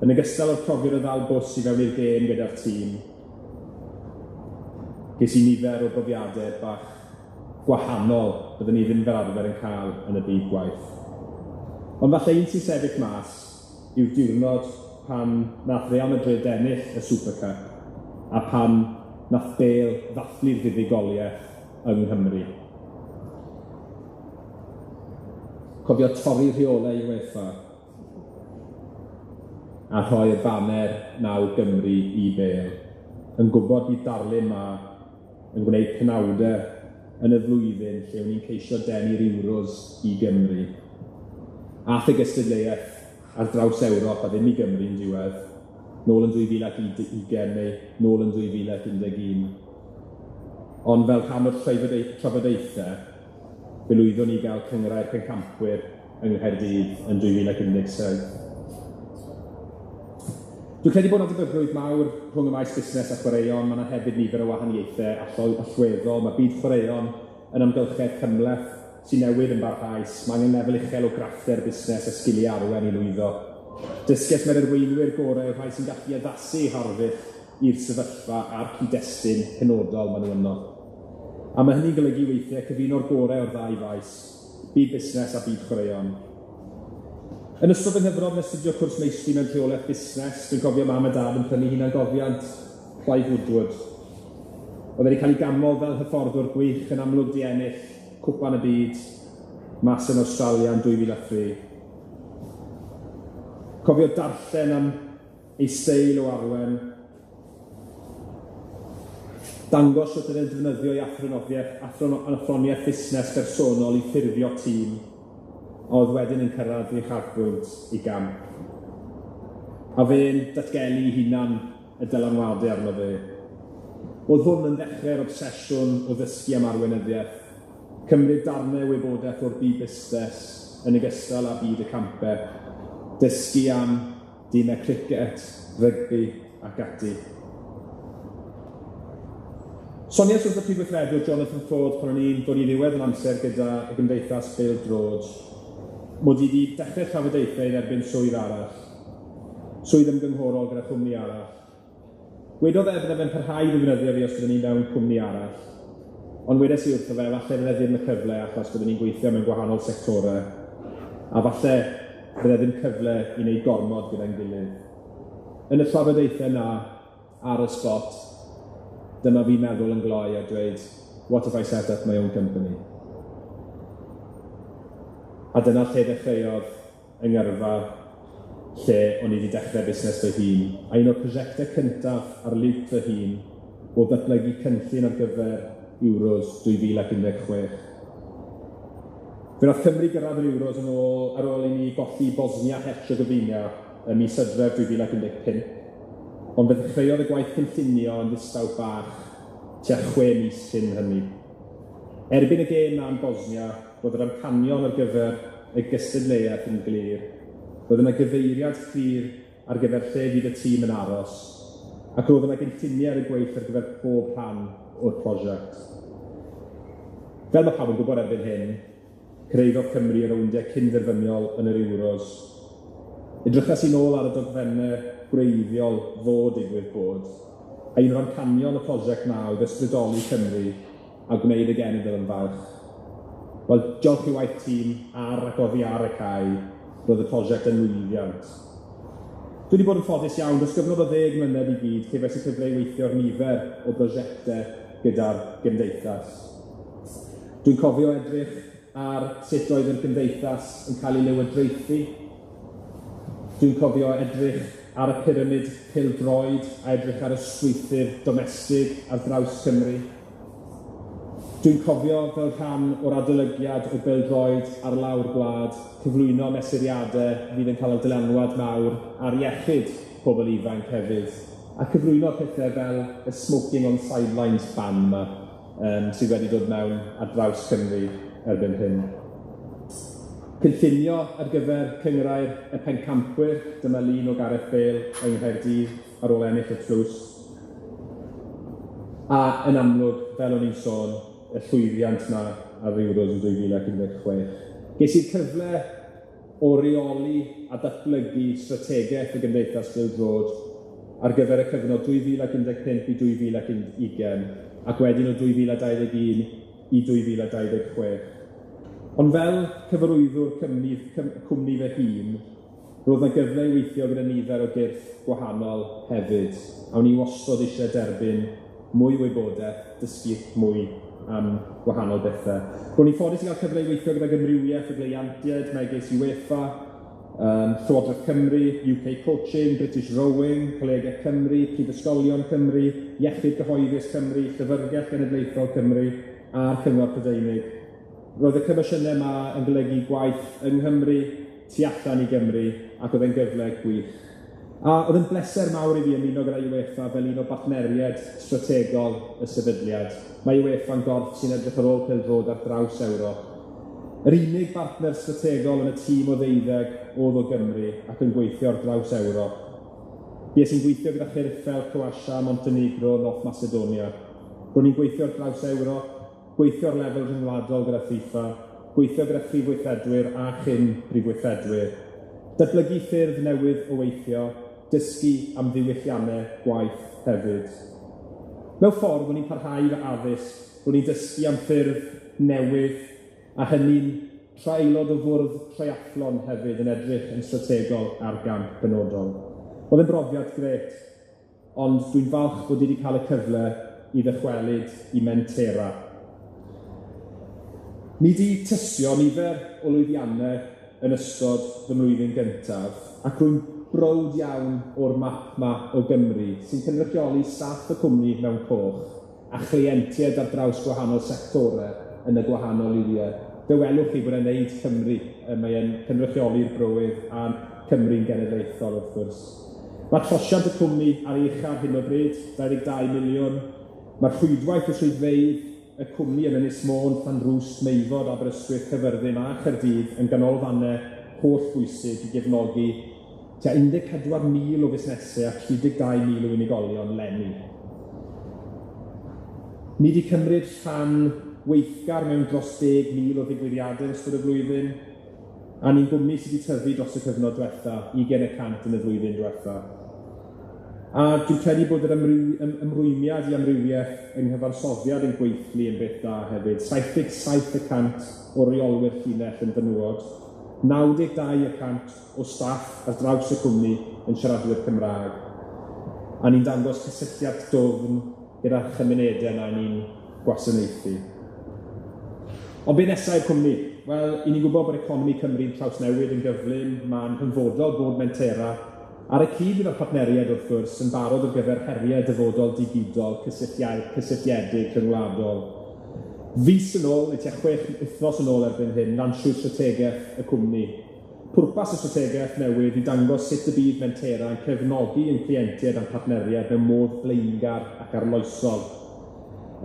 Yn ogystal â'r profiad o ddal bws i fewn i'r gêm gyda'r tîm, ges i nifer o brofiadau bach gwahanol byddwn ni ddim fel arfer yn cael yn y byd gwaith. Ond falle un sy'n sefyll mas yw'r diwrnod pan nath Real Madrid ennill y Super Cup a pan nath Bale ddathlu'r fuddugoliaeth yng Nghymru. Cofio torri rheolau UEFA a rhoi'r baner naw Gymru i Bale, yn gwybod bydd darlun 'ma yn gwneud penawdau yn y flwyddyn lle o'n i'n ceisio denu'r Euros i Gymru. Ath y gystadleuaeth ar draws Ewrop a ddim i Gymru yn diwedd, nôl yn 2020 neu nôl yn 2011. Ond fel rhan o'r trafodaethau, Fe lwyddon ni gael cynghrair pencampwyr yng Nghaerdydd yn 2017. Dwi'n credu bod 'na debygrwydd mawr rhwng y maes busnes a chwaraeon, ma' 'na hefyd nifer o wahaniaethau allweddol. Ma' byd chwaraeon yn amgylchedd cymhleth sy'n newid yn barhaus, ma' angen lefel uchel o graffter busnes a sgiliau arwen i lwyddo. Dysges mae'r arweinwyr gorau yw'r rhai sy'n gallu addasu eu harddull i'r sefyllfa a'r cyd-destun penodol maen nhw yno. A ma' hynny'n golygu weithiau cyfuno'r gorau o'r ddau faes, byd busnes a byd chwaraeon. Yn ystod fy nghyfnod yn astudio cwrs meistri mewn rheolaeth busnes, dwi'n cofio mam a dad yn prynu hunangofiant Clive Woodward. Oedd wedi cael ei ganmol fel hyfforddwr gwych yn amlwg 'di ennill Cwpan y Byd mas yn Awstralia yn 2003. Cofio darllen am ei steil o arwen, dangos sut oedd e'n defnyddio ei athronoddiaeth, athroniaeth busnes bersonol i ffurfio tîm, oedd wedyn yn cyrraedd ei uchafbwynt ei gamp. A fe'n datgelu ei hunan y dylanwadau arno fe. Oedd hwn yn ddechrau'r obsesiwn o ddysgu am arweinyddiaeth, cymryd darnau o wybodaeth o'r byd busnes yn ogystal â byd y campau, dysgu am dimau cricet, rygbi ac ati. Soniais wrth y prif weithredwr Jonathan Ford pan o'n i'n dod i ddiwedd yn amser gyda y Gymdeithas Bêl-droed, mod i wedi dechrau trafodaethau i dderbyn swydd arall, swydd ymgynghorol gyda chwmni arall. Wedodd e bydde fe'n parhau i ddefnyddio fi os byddwn i mewn cwmni arall, ond wedes i wrtho fe, falle fydde ddim y cyfle achos byddwn ni'n gweithio mewn gwahanol sectorau, a falle bydde ddim cyfle i wneud gormod gyda'n gilydd. Yn y trafodaethau 'na, ar y spot, dyma fi'n meddwl yn gloi a dweud, what if I set up my own company? A dyna lle ddechreuodd yng ngyrfa, lle o'n i wedi dechrau busnes fy hun. A un o'r prosiectau cyntaf ar liwt fy hun oedd datblygu cynllun ar gyfer Euros 2016. Fe wnaeth Cymru gyrraedd yr Euros yn ôl ar ôl i ni golli Bosnia Herzegovina ym mis Hydref 2015, ond fe ddechreuodd y gwaith cynllunio yn ddistaw bach tua 6 mis cyn hynny. Erbyn y gêm 'na yn Bosnia, roedd yr amcanion ar gyfer y gystadleuaeth yn glir. Roedd yna gyfeiriad clir ar gyfer lle fydd y tîm yn aros, ac roedd yna gynlluniau ar y gweill ar gyfer pob rhan o'r prosiect. Fel mae pawb yn gwybod erbyn hyn, cyrhaeddodd Cymru y rowndiau cyn-derfyniol yn yr Euros. Edrychais i'n ôl ar y dogfennau gwreiddiol fod digwydd bod, a un o'r amcanion y prosiect 'na oedd ysbrydoli Cymru a gwneud y genedl yn falch. Wel, diolch i waith tîm ar ac oddi ar y cae, roedd y prosiect yn lwyddiant. Dwi wedi bod yn ffodus iawn, dros gyfnod o 10 mlynedd i gyd, cefais y cyfle i weithio ar nifer o brosiectau gyda'r gymdeithas. Dwi'n cofio edrych ar sut oedd yr gymdeithas yn cael ei lywodraethu. Dwi'n cofio edrych ar y pyramid pêl-droed a edrych ar y strwythur domestig ar draws Cymru. Dwi'n cofio fel rhan o'r adolygiad o bêl-droed ar lawr gwlad, cyflwyno mesuriadau fydd yn cael dylanwad mawr ar iechyd pobl ifanc hefyd, a cyflwyno pethau fel y smoking on sidelines ban 'ma, sydd wedi dod mewn ar draws Cymru erbyn hyn. Cynllunio ar gyfer cynghrair y pencampwyr, dyma lun o Gareth Bale yng Nghaerdydd ar ôl ennill y tlws. A yn amlwg, fel o'n i'n sôn, y llwyddiant 'na ar Euros yn 2016. Ges i'r cyfle o reoli a datblygu strategaeth y Gymdeithas Bêl-droed ar gyfer y cyfnod 2015 i 2020, ac wedyn o 2021 i 2026. Ond fel cyfarwyddwr cwmni, cwmni fy hun, roedd 'na gyfle i weithio gyda nifer o gyrff gwahanol hefyd, a o'n i wastod eisiau derbyn mwy o wybodaeth, dysgu mwy am gwahanol bethau. Ro'n i'n ffodus i gael cyfle i weithio gydag amrywiaeth o gleientiaid megis UEFA, Llywodraeth Cymru, UK Coaching, British Rowing, Colegau Cymru, Prifysgolion Cymru, Iechyd Gyhoeddus Cymru, Llyfrgell Genedlaethol Cymru a'r Cyngor Prydeinig. Roedd y comisiynau yma yn golygu gwaith yng Nghymru, tu allan i Gymru, ac oedd e'n gyfle gwych. A oedd yn bleser mawr i fi ymuno gyda UEFA fel un o bartneriaid strategol y sefydliad. Mae UEFA yn gorff sy'n edrych ar ôl pêl-droed ar draws Ewrop, Yr unig bartner strategol yn y tîm o ddeuddeg o'dd o Gymru ac yn gweithio ar draws Ewrop. Bues i'n gweithio gyda chyrff fel Croatia, Montenegro, North Macedonia. Ro'n i'n gweithio ar draws Ewrop, gweithio ar lefel rhyngwladol gyda FIFA, gweithio gyda phrif weithredwyr a chyn prif weithredwyr. Datblygu ffyrdd newydd o weithio, dysgu am ddiwyllianne gwaith hefyd. Mewn ffordd, o'n i'n parhau fy addysg, ro'n i'n dysgu am ffyrdd newydd, a hynny'n tra aelod o fwrdd triathlon hefyd yn edrych yn strategol ar gamp benodol. Oedd yn brofiad grêt, ond dwi'n falch bod i wedi cael y cyfle i ddychwelyd i Mentera. Ni 'di tystio nifer o lwyddiannau yn ystod fy mlwyddyn gyntaf, ac rwy'n browd iawn o'r map 'ma o Gymru sy'n cynrychioli staff y cwmni mewn coch a chleientiaid ar draws gwahanol sectore yn y gwahanol liwiau. Fe welwch chi bod e'n neud Cymru, mae e'n cynrychioli'r brywydd a Cymru'n genedlaethol wrth gwrs. Mae trosiant y cwmni ar ei ucha ar hyn o bryd, 22 miliwn. Mae'r rhwydwaith o swyddfeydd y cwmni yn Ynys Môn, Llanrwst, Meifod, Aberystwyth, Caerfyrddin a Chaerdydd yn ganolfannau holl bwysig i gefnogi tua 14,000 o fusnesau a 32,000 o unigolion leni. Ni 'di cymryd rhan weithgar mewn dros 10,000 o ddigwyddiadau yn ystod y flwyddyn, a ni'n gwmni sydd wedi tyfu dros y cyfnod diwetha, 20% yn y flwyddyn diwetha. A dwi'n credu bod yr ymrwymiad i amrywiaeth yng nghyfansoddiad ein gweithlu yn beth da hefyd. 77% o reolwyr llinell yn fenywod, 92% o staff ar draws y cwmni yn siaradwyr Cymraeg. A ni'n dangos cysylltiad dwfn gyda chymunedau na ni'n gwasanaethu. Ond be nesa i'r cwmni? Wel, 'y ni'n gwybod bod economi Cymru'n trawsnewid yn gyflym, mae'n hanfodol bod Mentera, ar y cyd gyda'r partneriaid wrth gwrs, yn barod ar gyfer heriau dyfodol digidol, cysylltiedig, rhyngwladol. Fis yn ôl, neu tua 6 wythnos yn ôl erbyn hyn, lansiwyd strategaeth y cwmni. Pwrpas y strategaeth newydd i dangos sut y bydd Mentera yn cefnogi ein cleientiaid a'n partneriaid mewn modd blaengar ac arloesol,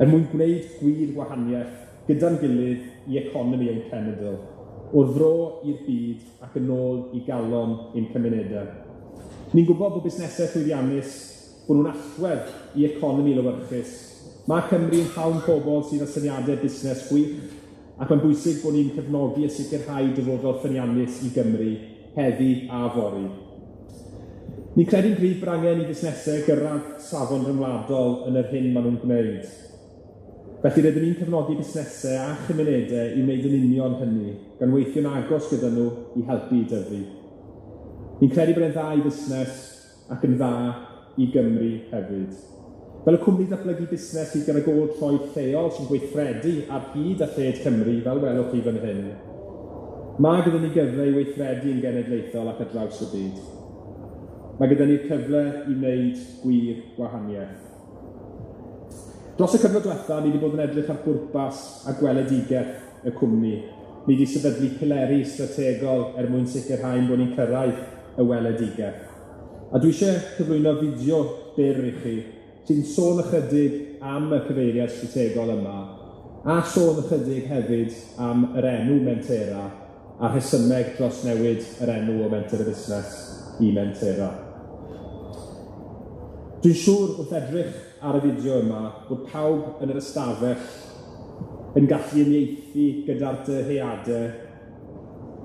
er mwyn gwneud gwir gwahaniaeth gyda'n gilydd i economi ein cenedl, o'r fro i'r byd ac yn ôl i galon ein cymunedau. Ni'n gwybod bod busnesau llwyddiannus, bod nhw'n allwedd i economi lewyrchus. Mae Cymru yn llawn pobl sydd â syniadau busnes gwych, ac mae'n bwysig bod ni'n cefnogi a sicrhau dyfodol ffyniannus i Gymru, heddi a fory. Ni'n credu'n gryf bod angen i fusnesau gyrraedd safon rhyngwladol yn yr hyn maen nhw'n gwneud. Felly rydyn ni'n cefnogi busnesau a chymunedau i wneud yn union hynny, gan weithio'n agos gyda nhw i helpu i dyfu. Ni'n credu bod e'n dda i fusnes ac yn dda i Gymru hefyd. Fel y cwmni datblygu busnes sydd gyda ôl troed lleol sy'n gweithredu ar hyd a lled Cymru, fel welwch chi fan hyn, mae gyda ni gyfle i weithredu yn genedlaethol ac ar draws y byd. Mae gyda ni'r cyfle i wneud gwir gwahaniaeth. Dros y cyfnod diwetha, ni wedi bod yn edrych ar bwrpas a gweledigaeth y cwmni. Ni wedi sefydlu pileri strategol er mwyn sicrhau bod ni'n cyrraedd y weledigaeth. A dwi eisiau cyflwyno fideo byr i chi sy'n sôn ychydig am y cyfeiriad strategol yma, a sôn ychydig hefyd am yr enw Mentera a rhesymeg dros newid yr enw o Menter y Busnes i Mentera. Dwi'n siŵr wrth edrych ar y fideo yma bod pawb yn yr ystafell yn gallu uniaethu gyda'r dyheadau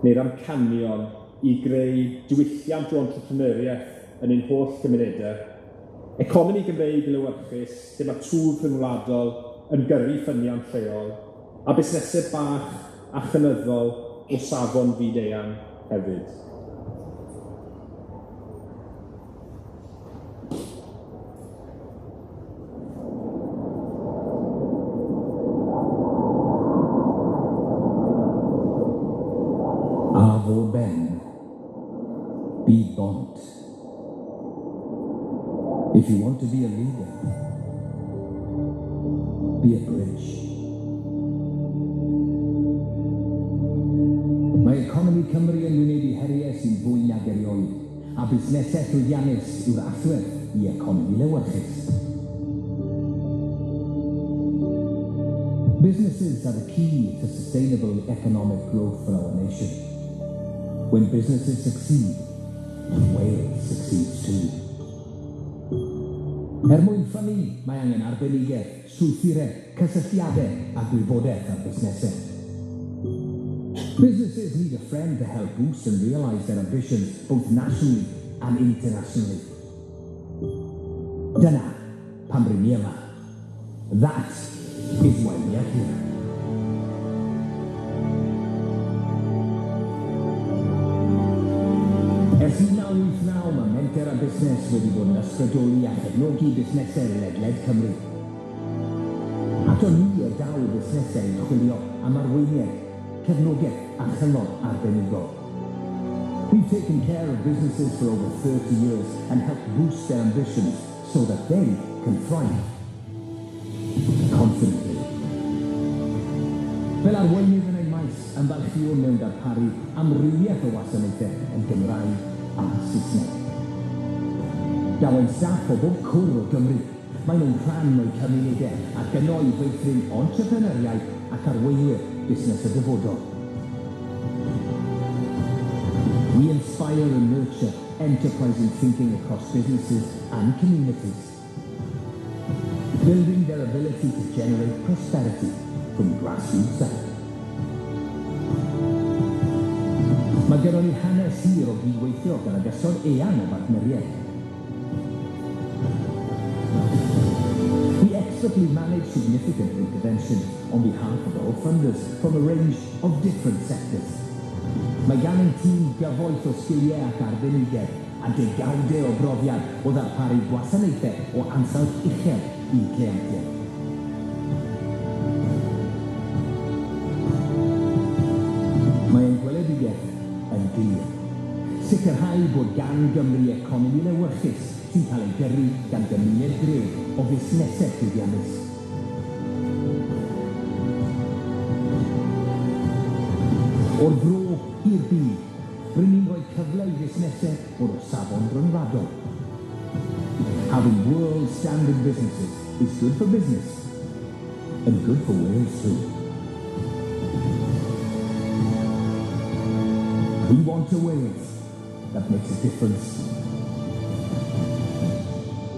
neu'r amcanion i greu diwylliant o entrepreneuriaeth yn ein holl gymunedau. Economi Gymreig lewyrchus, lle mae twf rhyngwladol yn gyrru ffyniant lleol, a busnesau bach a chynyddol o safon fyd-eang hefyd. A fo ben, be bont. If you want to be a leader, be a bridge. Mae economi Cymru yn wynebu heriau sy'n fwy nag erioed, a busnesau llwyddiannus yw'r allwedd i economi lewyrchus. Businesses are the key to sustainable economic growth for our nation. When businesses succeed, Wales succeeds too. Er mwyn ffynnu, mae angen arbenigedd, strwythurau, cysylltiadau a gwybodaeth ar busnesau. Businesses need a friend to help boost and realise their ambitions both nationally and internationally. Dyna pam rŷn ni yma. That is why we are here. Ers 1989, mae Menter a Busnes wedi bod yn ysbrydoli a chefnogi busnesau ledled Cymru. Ato ni y daw busnesau yn chwilio am arweiniad, cefnogaeth a chyngor arbenigol. We've taken care of businesses for over 30 years and helped boost their ambitions so that they can thrive confidently. Fel arweinydd yn ein maes, ymfalchïwn mewn darparu amrywiaeth o wasanaethau yn Gymraeg a Saesneg. Daw ein staff o bob cwr o Gymru. Maen nhw'n rhan o'u cymunedau ac yno i feithrin entrepreneuriaid ac arweinwyr busnes y dyfodol. We inspire and nurture enterprising thinking across businesses and communities, building their ability to generate prosperity from grassroots up. Mae gennon ni hanes hir o gydweithio gydag ystod eang o bartneriaid. We expertly manage significant interventions on behalf of all funders from a range of different sectors. Mae gan ein tîm gyfoeth o sgiliau ac arbenigedd a degawdau o brofiad o ddarparu gwasanaethau o ansawdd uchel i'n cleientiaid. Mae ein gweledigaeth yn glir. Sicrhau bod gan Gymru economi lewyrchus sy'n cael ei gyrru gan gymuned gref o fusnesau llwyddiannus. O'r fro i'r byd, rŷn ni'n rhoi cyfle i fusnesau fod o safon ryngwladol. Having world standard businesses is good for business and good for Wales too. We want a Wales that makes a difference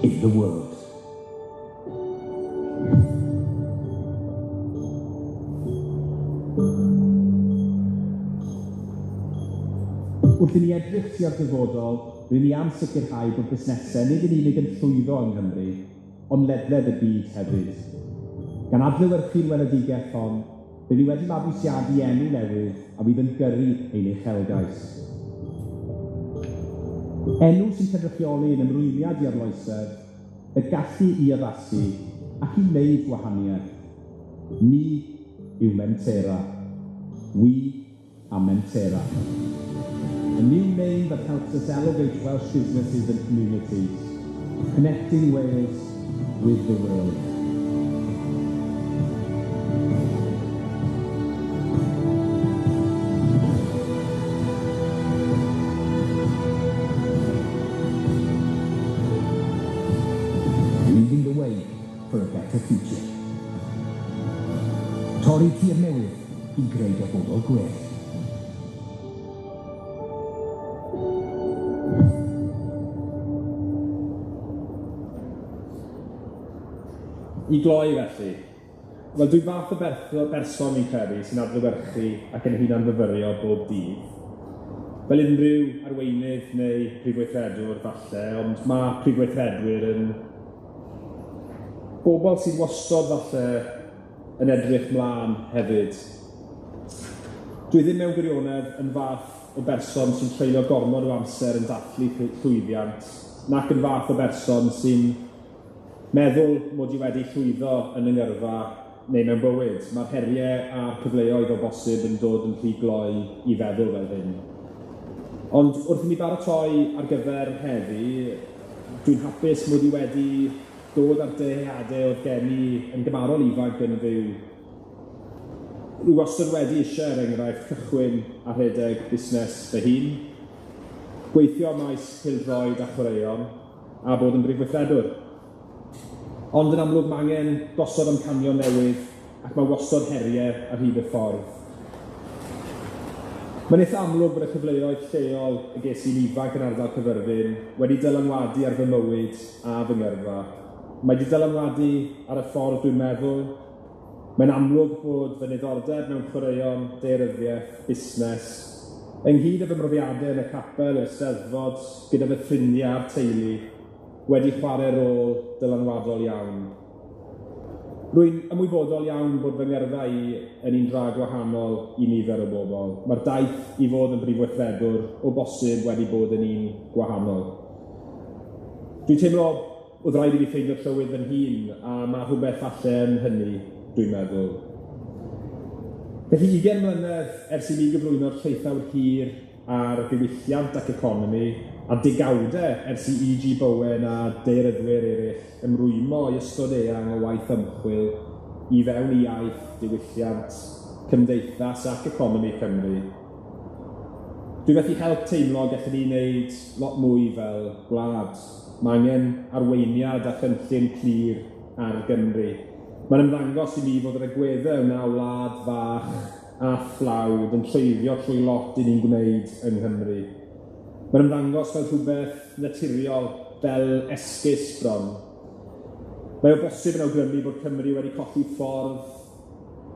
in the world. Wrth i ni edrych tua'r dyfodol, rŷn ni am sicrhau bod busnesau nid yn unig yn llwyddo yng Nghymru, ond ledled y byd hefyd. Gan adlewyrchu'r weledigaeth hon, rŷn ni wedi mabwysiadu enw newydd a fydd yn gyrru ein uchelgais. Enw sy'n cynrychioli ein ymrwymiad i arloesedd, y gallu i addasu ac i wneud gwahaniaeth. Ni yw Mentera. We are Mentera. A new name that helps us elevate Welsh businesses and communities, connecting Wales with the world. Leading the way for a better future. Torri tir newydd i greu dyfodol gwell. I gloi felly, wel dwi'n fath o berson fi'n credu sy'n adlewyrchu ac yn hunan fyfyrio bob dydd. Fel unrhyw arweinydd neu prif weithredwr falle, ond ma' prif weithredwyr yn bobl sydd wastod falle yn edrych mlaen hefyd. Dwi ddim mewn gwirionedd yn fath o berson sy'n treulio gormod o amser yn dathlu llwyddiant, nac yn fath o berson sy'n meddwl mod i wedi llwyddo yn yng ngyrfa neu mewn bywyd. Mae'r heriau a'r cyfleoedd o bosib yn dod yn rhy gloi i feddwl fel hyn. Ond wrth i mi baratoi ar gyfer heddi, dwi'n hapus mod i wedi dod â'r dyheadau oedd gen i yn gymharol ifanc yn fyw. Rwy wastad wedi eisiau, er enghraifft, cychwyn a rhedeg busnes fy hun, gweithio maes pêl-droed a chwaraeon, a bod yn brif weithredwr. Ond yn amlwg mae angen gosod amcanion newydd ac mae wastod heriau ar hyd y ffordd. Mae'n eitha amlwg bod y cyfleoedd lleol y ges i'n ifanc yn ardal Caerfyrddin wedi dylanwadu ar fy mywyd a fy ngyrfa. Mae wedi dylanwadu ar y ffordd dwi'n meddwl. Mae'n amlwg bod fy niddordeb mewn chwaraeon, daearyddiaeth, busnes, ynghyd â fy mhrofiadau yn y capel, yr Eisteddfod, gyda fy ffrindiau a'r teulu, wedi chwarae rôl dylanwadol iawn. Rwy'n ymwybodol iawn bod fy ngyrfa i yn un dra gwahanol i nifer o bobl. Mae'r daith i fod yn brif weithredwr o bosib wedi bod yn un gwahanol. Dwi'n teimlo oedd rhaid i fi ffeindio trywydd fy hun, a mae rhywbeth falle yn hynny, dwi'n meddwl. Felly 20 mlynedd ers i mi gyflwyno'r traethawd hir ar ddiwylliant ac economi, a degawdau ers i E.G. Bowen a daearyddwyr eraill ymrwymo i ystod eang o waith ymchwil i fewn i iaith, diwylliant, cymdeithas ac economi Cymru. Dwi methu help teimlo gallwn ni wneud lot mwy fel gwlad. Mae angen arweiniad a chynllun clir ar Gymru. Mae'n ymddangos i mi fod yr agweddau yna o wlad fach a thlawd yn treiddio trwy lot i ni'n gwneud yng Nghymru. Mae'n ymddangos fel rhywbeth naturiol, fel esgus bron. Mae o bosib yn awgrymu bod Cymru wedi colli ffordd.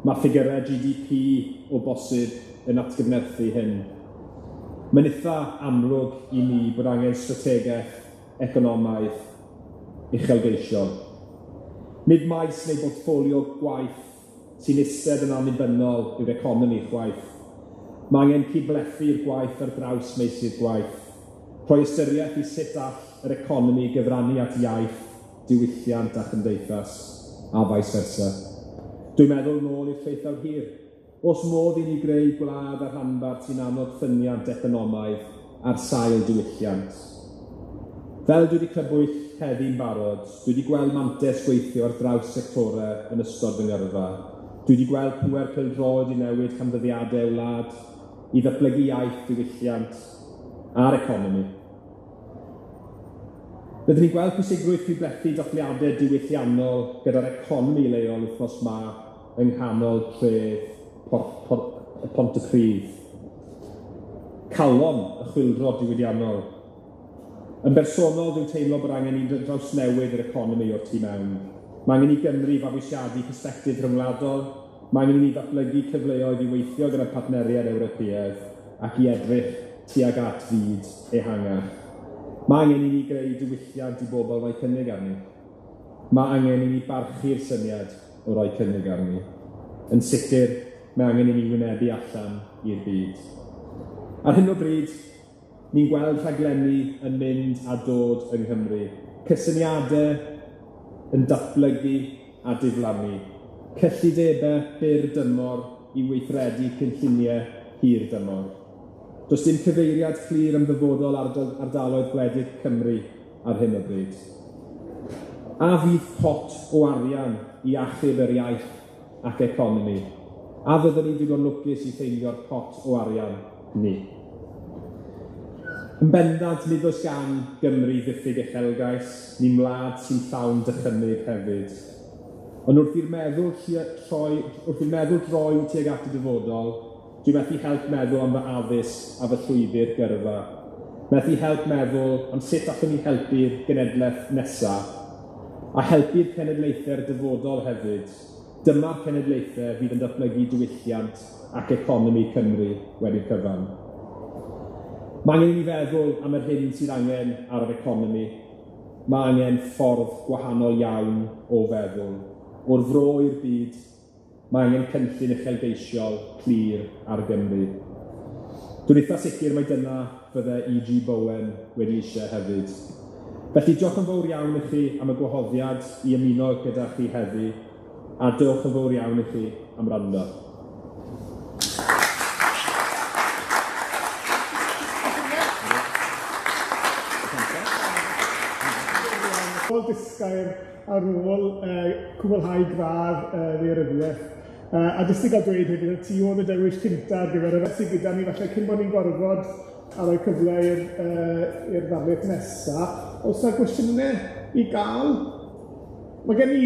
Mae ffigurau GDP o bosib yn atgyfnerthu hyn. Mae'n eitha amlwg i mi bod angen strategaeth economaidd uchelgeisiol. Nid maes neu bortffolio gwaith sy'n eistedd yn annibynnol yw'r economi chwaith. Mae angen cydblethu'r gwaith ar draws meysydd gwaith, rhoi ystyriaeth i sut all yr economi gyfrannu at iaith, diwylliant a chymdeithas, a vice versa. Dwi'n meddwl nôl i'r traethawd hir. Oes modd i ni greu gwlad a rhanbarth sy'n annog ffyniant economaidd ar sail diwylliant? Fel dwi wedi crybwyll heddi'n barod, dwi wedi gweld mantais gweithio ar draws sectorau yn ystod fy ngyrfa. Dwi wedi gweld pŵer pêl-droed i newid canfyddiadau wlad, i ddatblygu iaith, diwylliant a'r economi. Rydyn ni'n gweld pwysigrwydd cydblethu dathliadau diwylliannol gyda'r economi leol wythnos 'ma yng nghanol tref Pontypridd. Calon y chwyldro diwydiannol. Yn bersonol, dwi'n teimlo bod angen i drawsnewid yr economi o'r tu mewn. Mae angen i Gymru fabwysiadu persbectif rhyngwladol, mae angen i ni ddatblygu cyfleoedd i weithio gyda partneriaid Ewropeaidd ac i edrych tuag at fyd ehangach. Mae angen i ni greu diwylliant i bobl roi cynnig arni. Mae angen i ni barchu'r syniad o roi cynnig arni. Yn sicr, mae angen i ni wynebu allan i'r byd. Ar hyn o bryd, ni'n gweld rhaglenni yn mynd a dod yng Nghymru. Cysyniadau yn datblygu a diflannu. Cyllidebau byr dymor i weithredu cynlluniau hir dymor. Does dim cyfeiriad clir am ddyfodol ardaloedd gwledig Cymru ar hyn o bryd. A fydd pot o arian i achub yr iaith ac economi? A fyddwn ni digon lwcus i ffeindio'r pot o arian ni? Yn bendant, nid oes gan Gymru ddiffyg uchelgais, ni'n wlad sy'n llawn dychymyg hefyd. Ond wrth i'r meddwl droi tuag at y dyfodol, dwi methu help meddwl am fy addysg a fy llwybr gyrfa. Methu help meddwl am sut allwn ni helpu'r genedlaeth nesaf, a helpu'r cenedlaethau'r dyfodol hefyd. Dyma'r cenedlaethau fydd yn datblygu diwylliant ac economi Cymru wedi'r cyfan. Mae angen i ni feddwl am yr hyn sydd angen ar yr economi. Mae angen ffordd gwahanol iawn o feddwl. O'r fro i'r byd, mae angen cynllun uchelgeisiol clir ar Gymru. Dwi'n eitha sicr mai dyna fydde E.G. Bowen wedi eisiau hefyd. Felly diolch yn fawr iawn i chi am y gwahoddiad i ymuno gyda chi heddi, a diolch yn fawr iawn i chi am wrando. Disgair ar ôl cwblhau gradd ddaearyddiaeth. A jyst i gael dweud hefyd, ti oedd y dewis cynta ar gyfer y rest gyda ni, falle cyn bod ni'n gorfod a rhoi cyfle i'r ddarlith nesa. Oes 'na gwestiynau i gael? Mae gen i...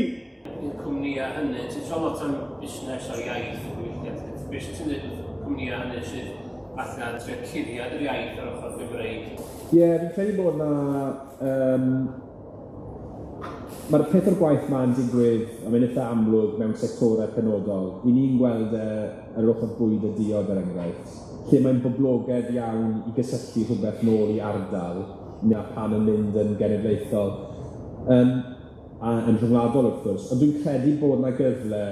i'r cwmnïau hynny? Ti'n sôn lot am busnes o'r iaith, y diwylliant. Beth sy'n ti'n dweud wrth cwmnïau hynny sydd falle yn trio curiad yr iaith ar ochr Gymreig? Ie, yeah, fi'n credu bod 'na yym ma'r peth o'r gwaith 'ma'n digwydd, a mae'n itha amlwg mewn sectorau penodol. 'Y ni'n gweld e ar yr ochr bwyd a diod er enghraifft, lle mae'n boblogaidd iawn i gysylltu rhywbeth nôl i ardal, na pan yn mynd yn genedlaethol, yym a yn rhyngwladol wrth gwrs. Ond dwi'n credu bod 'na gyfle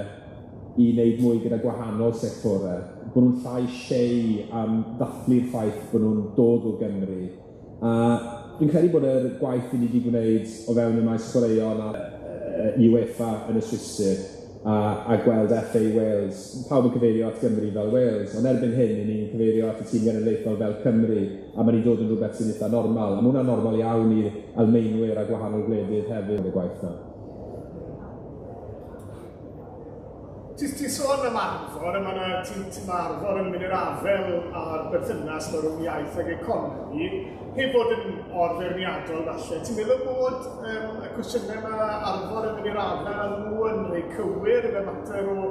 i wneud mwy gyda gwahanol sectorau, bod nhw'n llai shei am ddathlu'r ffaith bod nhw'n dod o Gymru. A dwi'n credu bod yr gwaith i ni 'di gwneud o fewn y maes chwaraeon a UEFA yn y Swistir a a gweld FA Wales, pawb yn cyfeirio at Gymru fel Wales, ond erbyn hyn 'yn ni'n cyfeirio at y tîm genedlaethol fel Cymru, a ma' 'di dod yn rwbeth sy'n itha normal, a ma' hwnna'n normal iawn i'r Almaenwyr a gwahanol gwledydd hefyd yn y gwaith 'na. Ti ti'n sôn am Arfor, a ma' 'na ti'n ti ma' Arfor yn mynd i'r afel a'r berthynas 'ma rhwng iaith ag economi. Heb fod yn or-feirniadol falle, ti'n meddwl bod yym y cwestiynau ma' Arfor yn mynd i'r afel â nhw yn rhai cywir, ife mater o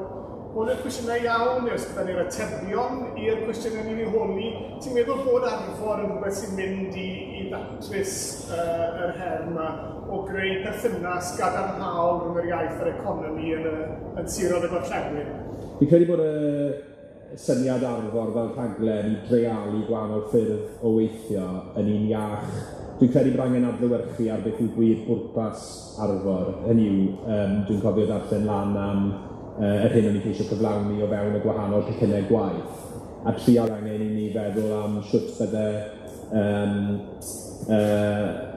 bod y cwestiynau iawn, neu os gyda ni'r atebion i'r cwestiynau ni'n eu holi, ti'n meddwl bod Arfor yn rhywbeth sy'n mynd i i ddatrys uh, yr her yma o greu perthynas gadarnhaol rhwng yr iaith a'r economi yn y yn siroedd y gorllewin? Fi'n credu bod y syniad Arfor fel rhaglen i dreialu gwahanol ffyrdd o weithio yn un iach. Dwi'n credu bod angen adlewyrchu ar beth yw gwir bwrpas Arfor, hynny yw, yym dwi'n cofio darllen lan am yy yr hyn o'n i'n ceisio cyflawni o fewn y gwahanol pecynnau gwaith, a trial angen i ni feddwl am shwt bydde yym yy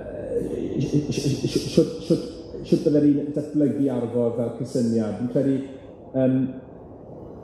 shwt shwt shwt bydden ni'n datblygu Arfor fel cysyniad. Fi'n credu yym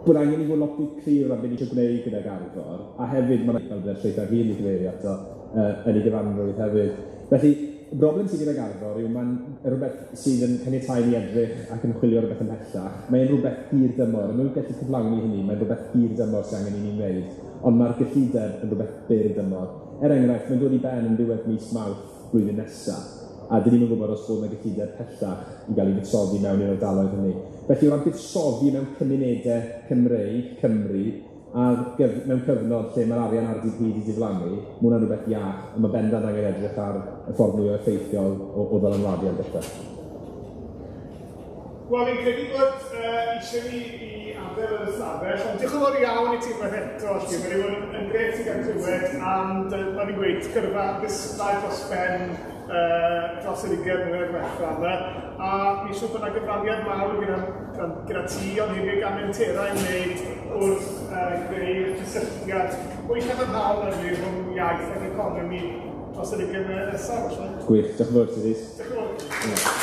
bod angen i fod lot fwy clir o ran be ni isie gwneud gydag Arfor, a hefyd ma' 'na fel bydde'r traethawd hir 'di cyfeirio ato yy yn ei gyfanrwydd hefyd. Felly, y broblem sydd gydag Arfor yw ma'n rwbeth sydd yn caniatáu i ni edrych ac ymchwilio rwbeth ymhellach. Mae'n rwbeth hir dymor, a mwyn gallu cyflawni hynny, mae'n rwbeth hir dymor sy angen i ni wneud, ond ma'r gyllideb yn rwbeth byr dymor. Er enghraifft, mae'n dod i ben yn ddiwedd mis Mawrth blwyddyn nesa, a 'dyn ni'm yn gwbod os bod 'na gyllideb pellach i ga'l 'i fuddsoddi mewn i'r ardaloedd hynny. Felly, o ran buddsoddi mewn cymunede Cymreig, Cymru, ar gyf- mewn cyfnod lle ma'r arian ar DP 'di diflannu, ma' hwnna'n rwbeth iach, on' ma' bendant angen edrych ar y ffordd mwya effeithiol o o ddylanwadu ar bethe. Wel, fi'n credu bod eisiau ni i adael yr ystafell, ond diolch yn fawr iawn i ti unwaith eto, Llyr. Mae wedi bod yn, yn grêt i gael clywed am dy, fel fi'n gweud, gyrfa ddisglair dros ben dros yr 20 mlynedd diwetha yma. A fi'n siŵr bod yna gyfraniad mawr gyda, gyda ti, ond hefyd gan Mentera i wneud wrth greu'r cysylltiad mwy cadarnhaol hynny rhwng iaith ac economi dros yr 20 mlynedd nesaf, felly. Gwych, diolch yn fawr ti, Rhys. Diolch yn fawr.